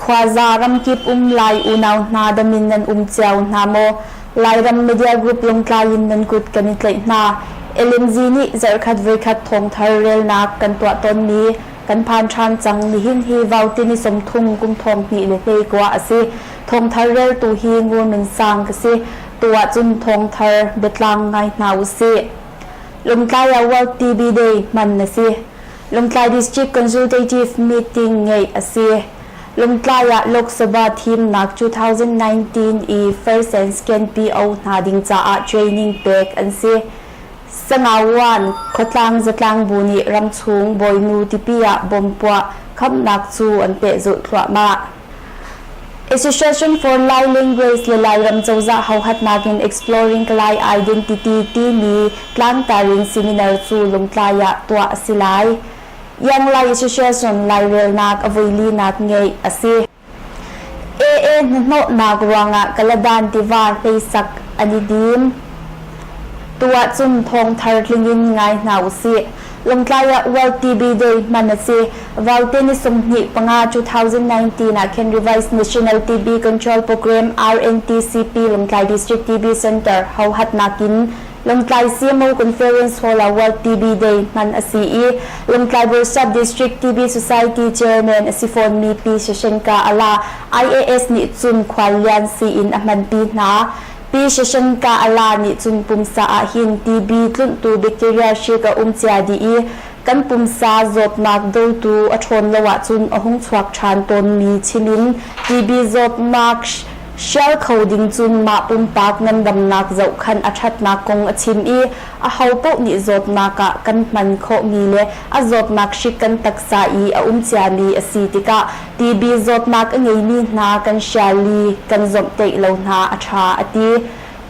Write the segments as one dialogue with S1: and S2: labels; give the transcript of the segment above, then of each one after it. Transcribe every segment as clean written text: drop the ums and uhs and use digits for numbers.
S1: Khuaza ramkip um Lai unau hna dam in nan um cio hna maw? Lairam Media Group Lungtlai in nan kut kan i tlaih hna. LMG nih zarhkhat voikhat thawngthar relnak kan tuah tawnmi kan phan ṭhan cang. Nihin hi Vauti ni 30 kum thong hnih le hlei kua a si. Thawngthar reltu hi Ngur Min Sang ka si. Tu ahcun thawngthar biatlang ngai hna usih. Lungtlai ah World TB Day hman a si. Lungtlai District Consultative Meeting ngeih a si. Lungtlai ah Lok Sabha thimnak 2019 i First and Second PO hna ding caah training pek an si. Sangauan khuatlang zatlang bu nih ramchung bawinu tipi ah bom puah khamnak cu an pehzulh thluahmah. Association for Lai Language le Lairam cozah hohatnak in Exploring Lai Identity timi tlangtar in seminar cu Lungtlai ah tuah a si lai. Young Lai Association lairelnak a voilinak ngeih a si. AA hnahnawhnak ruangah Kaladan tiva hleisak an i dim. Tu ahcun thawngthar tlingin ngai hna usih. Lungtlai ah World TB Day hman a si. Vaute ni 25, 2019 ah khin Revised National TB Control Program RNTCP Lungtlai District TB Center hohatnak in Lungtlai CMO Conference Hall ah World TB Day hman a si i Lungtlai Borsap District TB Society Chairman a si fawnmi Pi Shashanka Ala IAS nih cun khuallian siin a hmanpi hna. Pi Shashanka Ala nih cun pumsa ah hin TB tlunhtu bacteria hrik a um cia dih i kan pumsa zawtnak dotu a ṭhawn lo ahcun a hung chuak ṭhan tawnmi chim in TB zawtnak hrial kho ding cun mah pumpak ngandamnak zohkhanh a ṭhatnak kong a chim i ahopaoh nih zawtnak ah kan hman khawhmi le a zawtnak hrik kan taksa i a um ciami a si tikah TB zawtnak a ngeimi hna kan hrial i kan zawmhtaih lo hna a ṭha a ti.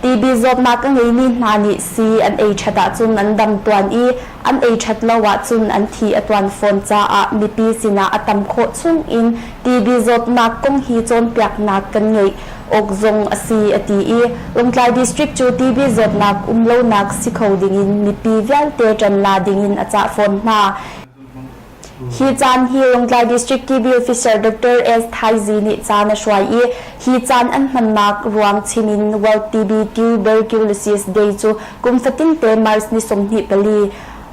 S1: TB zawtnak a ngeimi hna nih sii an ei ṭhat ahcun an dam tuan i an ei ṭhat lo ahcun an thi a tuan fawn caah mipi sinah a tam khawh chung in TB zawtnak kong hi cawnpiaknak kan ngeih awk zong a si a ti i Lungtlai District cu TB zawtnak um lonak si kho dingin mipi vialte ṭan la dingin a cah fawn hna. Hi caan hi Lungtlai District TB Officer Dr. S. Thaizi nih caan a hruai i hi caan an hmannak ruang chim in World TB Tuberculosis Day cu kum fatinte March ni 24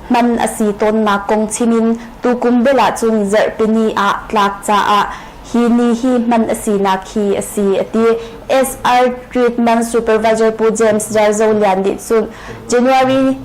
S1: hman a si tawnnak kong chim in tukum bel ahcun zarhpini ah tlak caah hi ni hi hman a sinak hi a si a ti. SR Treatment Supervisor Pu James Jarzo Lian nih cun January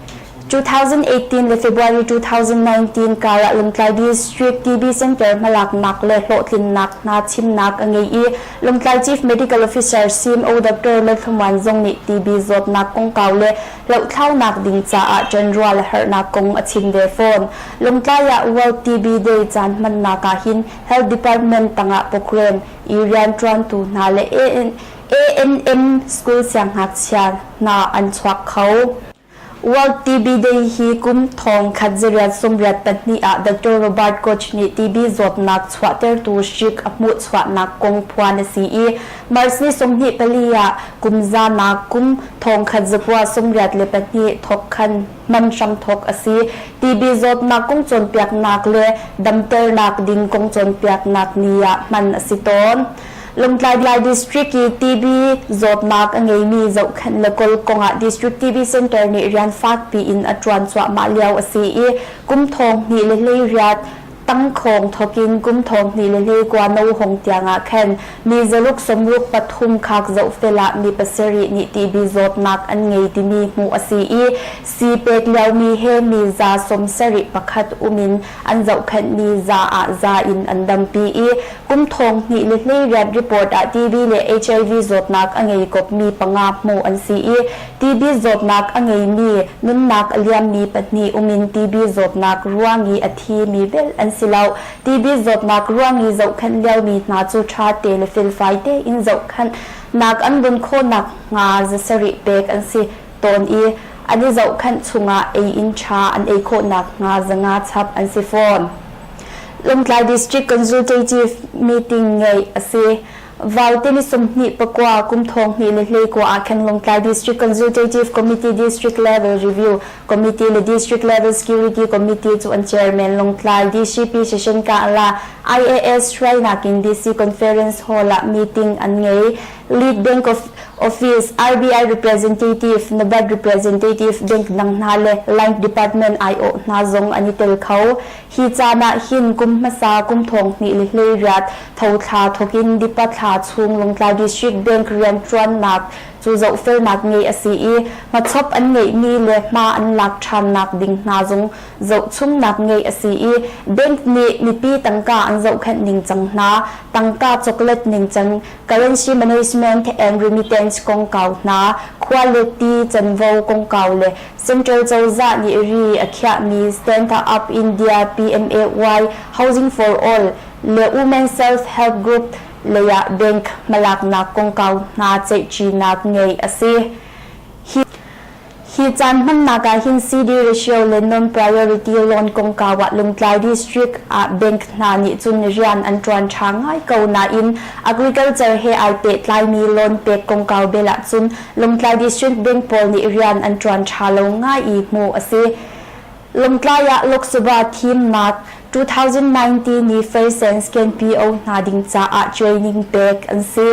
S1: 2018 le February 2019 karah Lungtlai District TB Center hmalaknak le hlawhtlinnak hna chimnak a ngei i Lungtlai Chief Medical Officer CMO Dr. Lalthlumuan zong nih TB zawtnak kongkau le lohthlaunak ding caah ṭanrual a herhnak kong a chim ve fawn. Lungtlai ah World TB Day caan hmannak ah hin Health Department tangah program i rianṭuantu hna le ANM school siangngakchia hna an chuak kho. World TB Day hi kum thong khat zariat sawmriat pahnih ah Dr. Robert Koch nih TB zawtnak chuahtertu hrik a hmuhchuahnak kong phuan a si i March ni 24 ah kum zanak kum thong khat zakua 94 thok khan hman hramthok a si. TB zawtnak kong cawnpiaknak le damternak ding kong cawnpiaknak ni ah hman a si tawn. Lungtlai Lai District i TB zawtnak a ngeimi zohkhenh le kawl kongah District TB Center nih rian fakpi in a ṭuan cuahmah lio a si i kum thong hnih le hleiriat tangkhawng thokin kum thong hnih le hleikua no hong tiangah khan mi zaluk sawmruk pathum khak zohfel ah mi pasarih nih TB zawtnak an ngei timi hmuh a si i sii pek liomi he mi za sawmsarih pakhat um in an zohkhenhmi za ah za in an dampi i Kum thong hnih le hleiriat report ah TB le HIV zawtnak a ngei kopmi panga hmuh an si i TB zawtnak a ngeimi nunnak a liammi pahnih um in TB zawtnak ruang i a thimi bel an si lo. TB zawtnak ruang i zohkhenh liomi hna cu ṭha te le felfai tein zohkhenhnak an vun khawhnak hnga zasarih pek an si tawn i an i zohkhenh chungah ei inn ṭha an ei khawhnak hnga zanga chap an si fawn. Lungtlai District Consultative Meeting ngeih a si. Vaute ni 29 kum 2021 ah khan Lawngtlai District Consultative Committee District Level Review Committee le District Level Security Committee cu an chairman Lawngtlai DCP Session Kala IAS hruainak in DC Conference Hall ah meeting an ngei. Lead Bank of Office, RBI Representative, NABARD Representative, bank dang hna le Line Department aiawh hna zong an i tel kho. Hi caan ah hin kum hmasa kum thong hnih le hleiriat tho thla thawk in Dipa thla chung Lawngtlai District Bank rianṭuannak cu zohfelnak ngei a si i hmachop an ngeihmi le hma an lak ṭhannak ding hna zong zohchungnak ngeih a si i bank nih mipi tangka an zohkhenh ningcang hna, tangka chawklet ningcang, currency management and remittance kongkau hna, khua le ti canvo kongkau le Central cozah nih ri a khiahmi Stand Up India PMAY Housing for All le Women Self-Help Group lei ah bank hmalaknak kongkau hna ceihṭinak ngeih a si. Hi Hi caan hmannak ah hin CD ratio le non-priority loan kongkau ah Lungtlai District ah bank hna nih cun rian an ṭuan ṭha ngai ko nain agriculture he ai pehtlaimi loan pek kongkau bel ahcun Lungtlai District Bank pawl nih rian an ṭuan ṭha lo ngai i hmuh a si. Lungtlai ah Lok Sabha thimnak 2019 ni first and second PO hna ding caah training pek an si.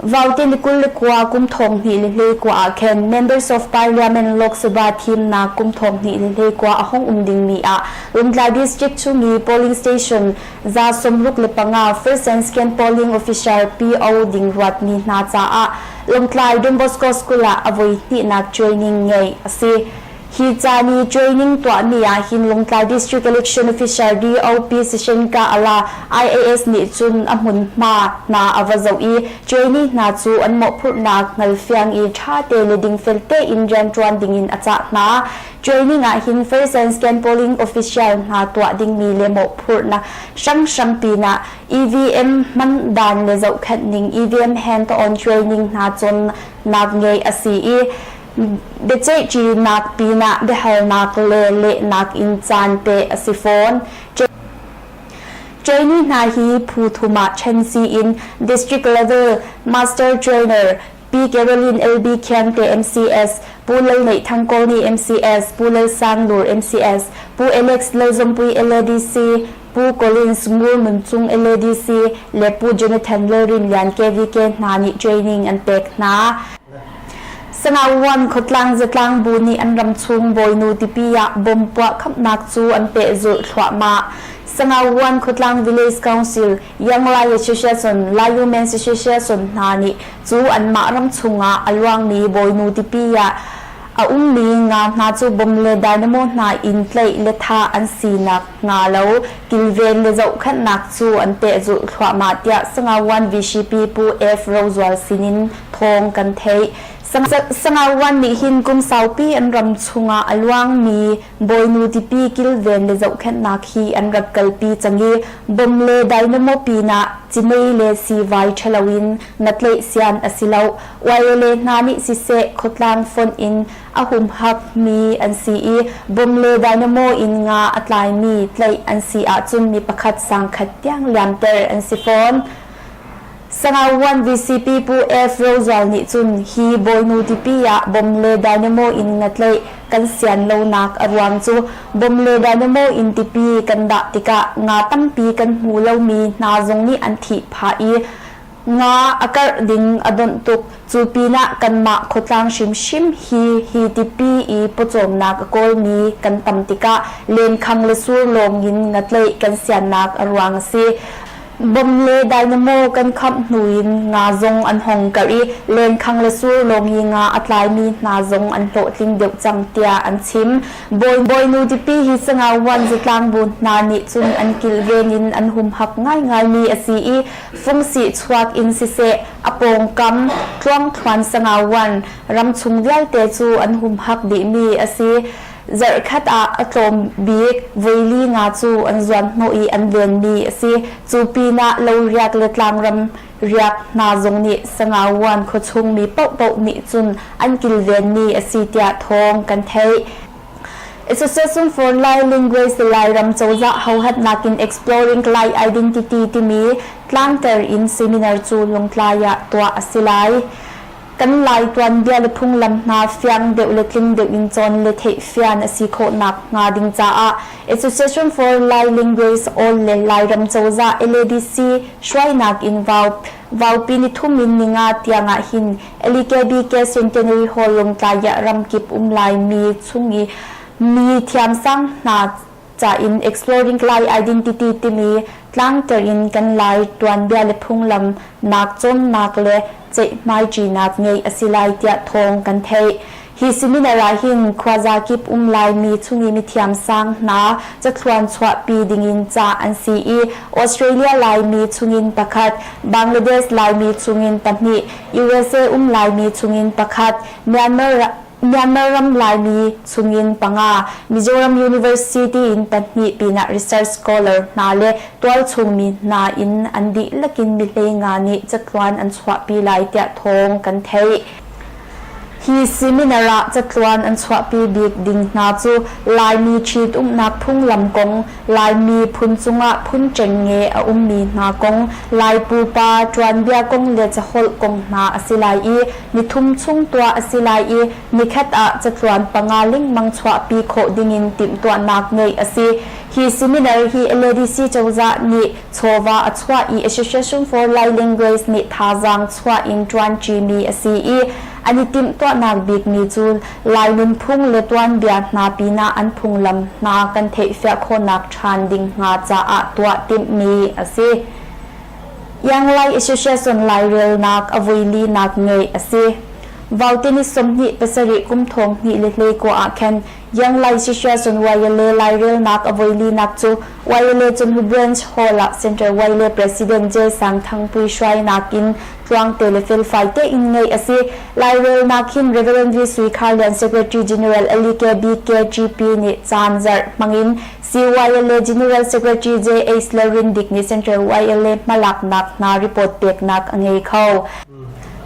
S1: Vaute ni 29 kum thong hnih le hlei kua ah khan Members of Parliament Lok Sabha thimnak kum thong hnih le hlei kua a hung um dingmi ah Lungtlai District chung i polling station 65 first and second polling officer PO ding ruatmi hna caah Lawngtlai Don Bosco School ah a voi hnihnak training ngeih a si. Hi ca ni training tuahmi ah hin Lawngtlai District Election Officer DOP Sishenka Ala IAS nih cun a hmunhma hna a va zoh i trainee hna cu an mawhphurhnak hngalfiang i ṭha te le dingfel tein rianṭuan dingin a cah hna. Training ah hin first and second polling official hna tuah dingmi le mawhphurhnak hranghrang pinah EVM hman dan le zohkhenh ning EVM hand-on training hna cawnnak ngeih a si i biaceihṭinak pinah biahalnak le lehnak in caan pe a si fawn. Trainee hna hi phu thum ah ṭhen si in district level master trainer Pi Caroline LB Khiangte MCS, Pu Lal Neih Thang Kawlni MCS, Pu Lal Sang Lur MCS, Pu Alex Lalzawmpui LADC, Pu Collins Ngur Nun Cung LADC le Pu Jonathan Lalrin Lian KVK hna nih training an pek hna. Sangauan khuatlang zatlang bu nih an ram chung Bawinu tipi ah bom puah khamnak cu an pehzulh thluahmah. Sangauan khuatlang Village Council, Young Lai Association, Lai Women's Association hna nih cu anmah ram chungah a luangmi Bawinu tipi ah a ummi nga hna cu bom le dynamo hna in tlaih le thah an sinak hnga lo kilven le zohkhenhnak cu an pehzulh thluahmah tiah Sangauan VCP Pu F. Rozual sinin thawng kan theih. Sangauan nih hin kum saupi an ram chungah a luangmi Bawinu tipi kilven le zohkhenhnak hi an rak kalpi cang i bom le dynamo pinah cimei le siivai ṭhalo in na tlaih sian a si lo. YLA hna nih siseh khuatlang fonh in a humhakmi an si i bom le dynamo in nga a tlaimi tlaih an si ahcun mi pakhat sangkhat tiang liamter an si fawn. Sangauan VCP Pu F. Rozual nih cun hi Bawinu tipi ah bom le dynamo in ngatlaih kan sian lonak a ruang cu bom le dynamo in tipi kan dah tikah nga tampi kan hmu lomi hna zong nih an thih phah i nga a karh ding a donh tuk. Cu pinah kanmah khuatlang hrimhrim hi hi tipi i pawcawmnak a kawlmi kan tam tikah lenkhang le sur lawng in ngatlaih kan siannak a ruang a si. Bom le dynamo kan khamh hnu in nga zong an hong karh i lenkhang le sur lawng i nga a tlaimi hna zong an hlawhtling deuh cang tiah an chim. Bawinu tipi hi Sangau One zatlangbu hna nih cun an kilven in an humhak ngaingaimi a si i fungsih chuak in siseh a pawngkam tluangthluan Sangau One ramchung vialte cu an humhak dihmi a si. Zarhkhat ah a tlawm bik voili nga cu an zuanhnawh i an venmi a si. Cu pinah lo riak le tlangram riak hna zong nih Sangauan khuachung mi paohpaoh nih cun an kilvenmi a si tiah thawng kan theih. Association for Lai Language Lairam cozah hohatnak in Exploring Lai Identity timi tlangter in seminar cu Lungtlai ah tuah a si lai. Kan Lai tuanbia le phunglam hna fiang deuh le tling deuh in cawn le theihfian a si khawhnak hnga ding caah Association for Lai Language All le Lairam cozah LADC hruainak in vaupi nithum in ninga tiang ah hin LEKBK Centenary Hall Lungtlai ah ramkip um Laimi chung i mi thiamsang hna ca in Exploring Lai Identity timi tlangter in kan Lai tuanbia le phunglam nak cawnnak le ceihmaiṭinak ngeih a si lai tiah thawng kan theih. Hi seminar ah hin khuaza kip um Laimi chung i mithiam sang hna cathluan chuahpi dingin cah an si i Australia Laimi chungin pakhat, Bangladesh Laimi chungin pahnih, USA um Laimi chungin pakhat, Myanmar Myanmar ram Laimi chungin panga, Mizoram University in pahnih pinah research scholar hna le tualchung mi hna in an dihlak in mi hleinga nih catluan an chuahpi lai tiah thawng kan theih. Hi seminar ah catluan an chuahpi bik ding hna cu Laimi ṭhitumnak phunglam kong, Laimi phun cungah phun ṭengnge a ummi hna kong, Lai pupa tuanbia kong le caholh kong hna a si lai i nithum chung tuah a si lai i nikhat ah catluan panga lengmang chuahpi khawh dingin timhtuahnak ngeih a si. Hi seminar hi LADC cozah nih chawva a chuah i Association for Lai Language nih thazaang chuah in ṭuanṭimi a si i an i timhtuahnak bikmi cu Lai nunphung le tuanbia hna pinah an phunglam hna kan theihfiah khawhnak ṭhan ding hnga caah tuah timhmi a si. Young Lai Association Lairelnak a vuilinak ngeih a si. Vaute ni 27 kum thong hnih le hleikua ah khan Young Lai Association YLA lairelnak a voilinak cu YLA Cunhu Branch Hall ah Central YLA President J. Sang Thang Pui hruainak in tluangte le felfai tein ngeih a si. Lairelnak hin Reverend V. Sui Khar Lian Secretary General LEKBKGP nih caan zarh hmangin CYLA General Secretary J. H. Lalrindik nih Central YLA hmalaknak hna report peknak a ngei kho.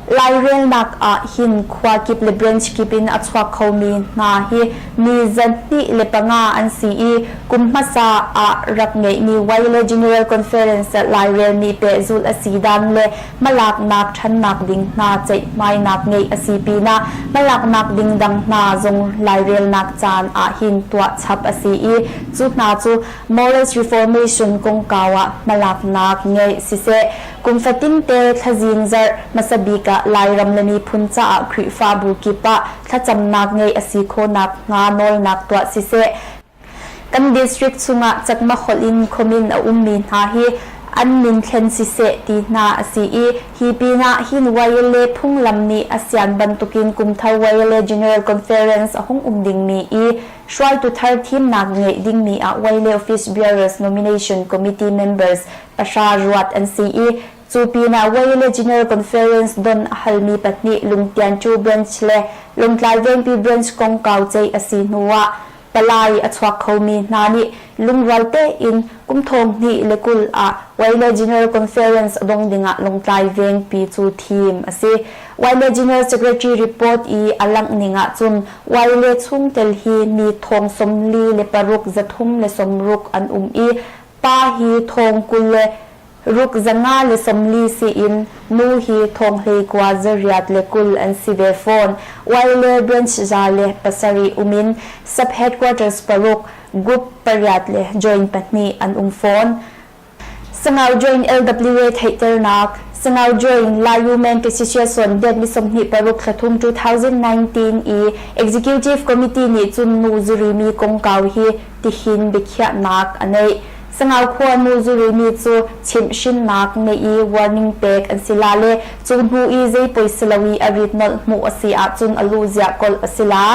S1: Lairelnak ah hin khua kip le branch kip in a chuak khomi hna hi mi 205 an si i kum hmasa ah rak ngeihmi Waile General Conference lairelmi pehzulh a si dan le hmalaknak ṭhannak ding hna ceihmainak ngeih a si pinah hmalaknak ding dang hna zong lairelnak caan ah hin tuah chap a si i cu hna cu Morris Reformation kongkau ah hmalaknak ngeih siseh Kum fatinte thlazing zarh hmasa bik ah Lairam le miphun caah Khrihfabu kip ah thlacamnak ngeih a si khawhnak hnga nawlnak tuah siseh, kan district chungah Chakma holh in khuamin a ummi hna hi an min thlen siseh ti hna a si i hi pinah hin YLA phunglam nih a sian bantukin kumthar YLA General Conference a hung um dingmi i hruaitu thar thimnak ngeih dingmi ah YLA Office Bearers Nomination Committee members pahra ruat an si i cu pinah Wayale General Conference don a halmi pahnih Lungtianṭu Branch le Lungtlai Vengpi Branch kongkau ceih a si hnuah palai a chuak khomi hna nih lungrual tein kum thong hnih le 20 ah Wayale General Conference a dong dingah Lungtlai Vengpi cu thim a si. Wayale General Secretary report i a langh ning ahcun Wayale chungtel hi mi thong 46 360 an um i Pa hi thong 26 140 siin nu hi thong 19 820 an si ve fawn. Waile branch 107 um in sub headquarters paruk, group pariat le joint pahnih an um fawn. Sangau Joint LWA theihternak Sangau Joint Lai Women Association date ni 26 thla thum 2019 i Executive Committee nih cun nu zurimi kongkau hi tihin biakhiahnak a neih. Sangau khua nu zurimi cu chimhhrinnak ngeih i warning pek an si la le cu hnu i zei poi si lo i a rit nolh hmuh a si ahcun a lu ziah kolh a si la.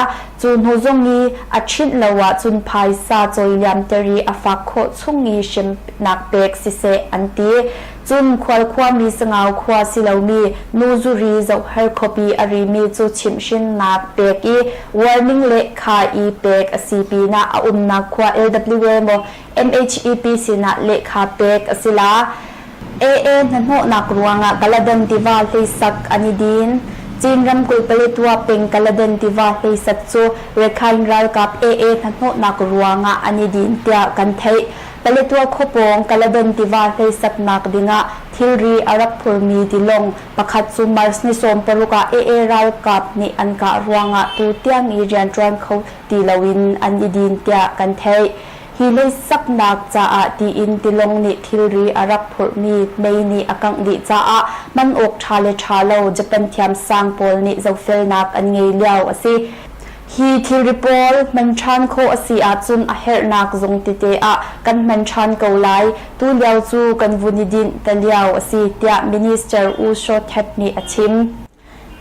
S1: Cu hnu zong i a ṭhinh lo ahcun phaisa cawi liamter i a fak khawh chung i hremnak pek siseh an ti. Cun khual khuami Sangau khua si lomi nu zuri zohher khuapi a rimi cu chimhhrinnak pek i warning lehkha i pek a si pinah a umnak khua LWA maw MHEP sinah lehkha pek a si la. AA hnahnawhnak ruangah Kaladan tiva hleisak an i din. Chin ramkulh Paletwa peng Kaladan tiva hleisat cu Rakhine ralkap AA hnahnawhnak ruangah an i din tiah kan theih. Paletwa khuapawng Kaladan tiva hleisatnak dingah thilri a rak phurmi tilawng pakhat cu March ni 16 ah AA ralkap nih an kah ruangah tutiang i rianṭuan kho ti loin an i din tiah kan theih. Hi leisaknak caah tiin tilawng nih thilri a rak phurhmi mei nih a kangh dih caah hman awk ṭha le ṭha lo Japan thiamsang pawl nih zohfelnak an ngei lio a si. Hi thilri pawl hman ṭhan khawh a si ahcun a herhnak zung tete ah kan hman ṭhan ko lai. Tulio cu kan vun i dinh ta lio a si, tiah Minister U Shaw Thet nih a chim.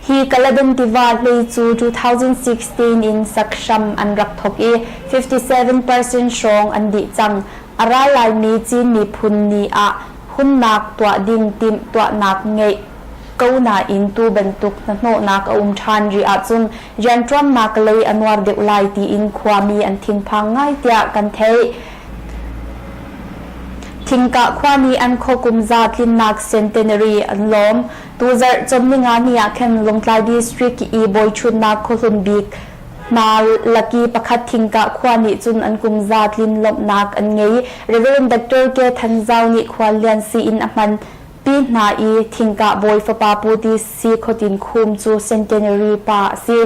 S1: Hi Kaladan tiva hlei cu 2016 in sak hram an rak thawk i 57% hrawng an dih cang. A ra laimi Chin miphun ni ah hunnak tuah ding timh tuahnak ngeih ko nain tu bantuk hnahnawhnak a um ṭhan rih ahcun rianṭuannak lei a nuar deuh lai tiin khuami an thinphang ngai tiah kan theih. Thingkah khua nih an khuakum za tlinnak centenary an lawm. Tuzarh cawmninga ni ah khan Lawngtlai District i bawiṭhutnak khuahlun bik hna laki pakhat Thingkah khua nih cun an kum za tlin lawmhnak an ngei. Rev. Dr. Ke Than Zau nih khuallian sii-inn a hman pi hna i Thingkah bawi fapa Pu Ti Si Khawtin Khum cu centenary pa a si.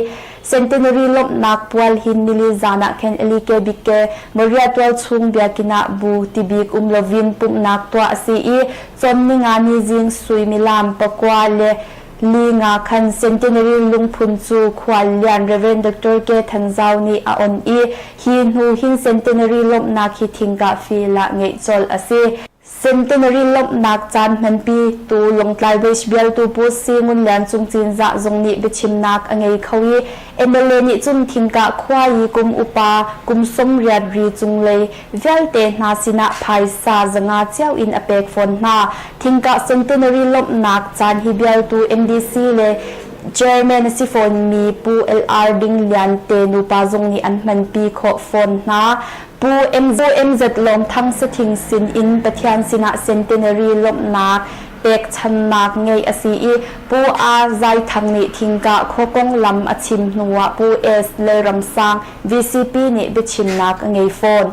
S1: Centenary lawmhnak pual hin nili zan ah khan Elike Bike Moria tualchung biakinn ah bu tibik um lovin pumhnak tuah a si i Cawmninga ni zing suimilam pakua le li nga khan Centenary lungphun cu khuallian Rev. Dr. K. Than Zau nih a on i hi hnu hin Centenary lawmhnak hi thingkah fil ah ngeih colh a si. Centenary lawmhnak caan hmanpi tu Lawngtlai West bialtu Pu Si Ngun Lian Cung Cinzah zong nih biachimnak a ngei kho i MLA nih cun Thingkah khua i kum upa kum 80 ri cunglei vialte hna sinah phaisa 500 cio in a pek fawn hna. Thingkah Centenary lawmhnak caan hi bialtu MDC le Chairman a si fawnmi Pu LR Ding Lian te nupa zong nih an hmanpi khawh fawn hna. Pu MZ Lawm Thang Sathing sin in Pathian sinah Centenary lawmhnak pekchannak ngeih a si i Pu A Zai Thang nih Thingkah khua konglam a chim hnuah Pu S Lalramsang VCP nih biachimnak a ngei fawn.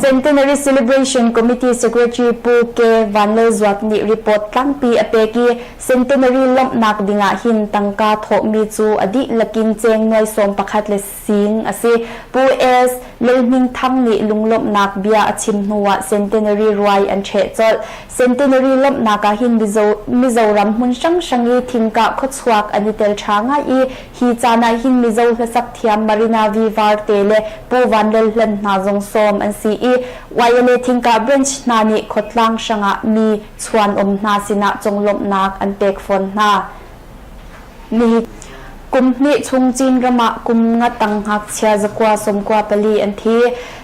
S1: Centenary Celebration Committee Secretary Pu K. Vanlalzuat nih report tlangpi a pek i Centenary lawmhnak dingah hin tangka thawhmi cu a dihlak in cheng nuai sawm pakhat le sing a si. Pu S. Lalhming Thang nih lunglawmhnak bia a chim hnuah Centenary ruai an ṭheh colh. Centenary lawmhnak ah hin Mizoram hmun hranghrang i thingkah khuachuak an i tel ṭha ngai i Hi caan ah hin Mizo hlasak thiam Marina V. Varte le Pu Van Lal Hlan hna zong sawm an si i YLA Thingkah Branch hna nih khuatlang hrangah mi chuan-um hna sinah conglawmhnak an pek fawn hna. Nihi kum hnih chung Chinram ah kum nga tang ngakchia zakua sawmkua pali an thi.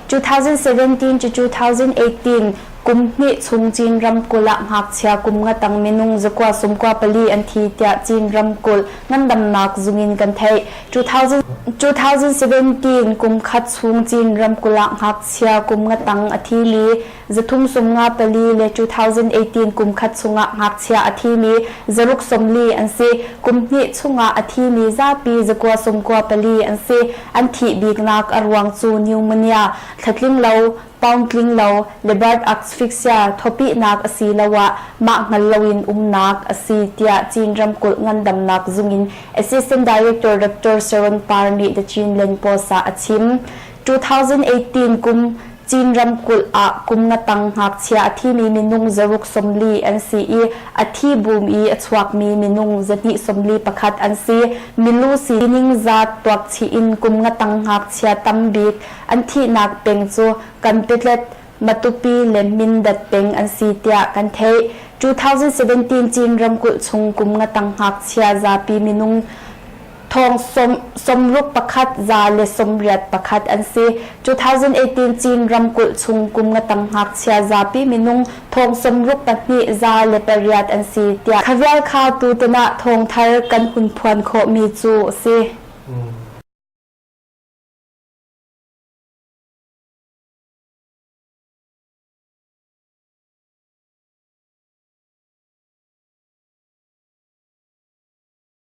S1: 2017 to 2018 Kum hnih chung Chin ramkulh ah ngakchia kum nga tang minung zakua sawmkua pali an thi tiah Chin ramkulh ngandamnak zung in kan theih. 2017 kum khat chung Chin ramkulh ah ngakchia kum nga tang a thimi zathum sawmnga pali le 2018 kum khat chungah ngakchia a thimi zaruk sawmli an si. Kum hnih chungah a thimi zapi zakua sawmkua pali an si. An thih biknak a ruang cu pneumonia, thlatling lo, pound tling lo le birth asphyxia thawpihnak asiloah mah hngal loin umnak a si tiah Chin ramkulh ngandamnak zung in Assistant Director Dr. Sharon Par nih The Chinland Post ah a chim. 2018 kum Chin ramkulh ah kum nga tang ngakchia a thimi minung zaruk sawmli an si i a thi bum i a chuakmi minung zahnih sawmli pakhat an si. Milu sining zat tuakchih in kum nga tang ngakchia tam bik An thihnak peng cu Kanpetlet, Matupi le Mindat peng an si tiah kan theih. 2017 Chin ramkulh chung kum nga tang ngakchia zapi minung thong sawmruk pakhat za le sawmriat pakhat an si. 2018 Chin ramkulh chung kum nga tang ngakchia zapi minung thong sawmruk pahnih za le pariat an si tiah kha vial kha tutan ah thawngthar kan hun phuan khawhmi cu a si.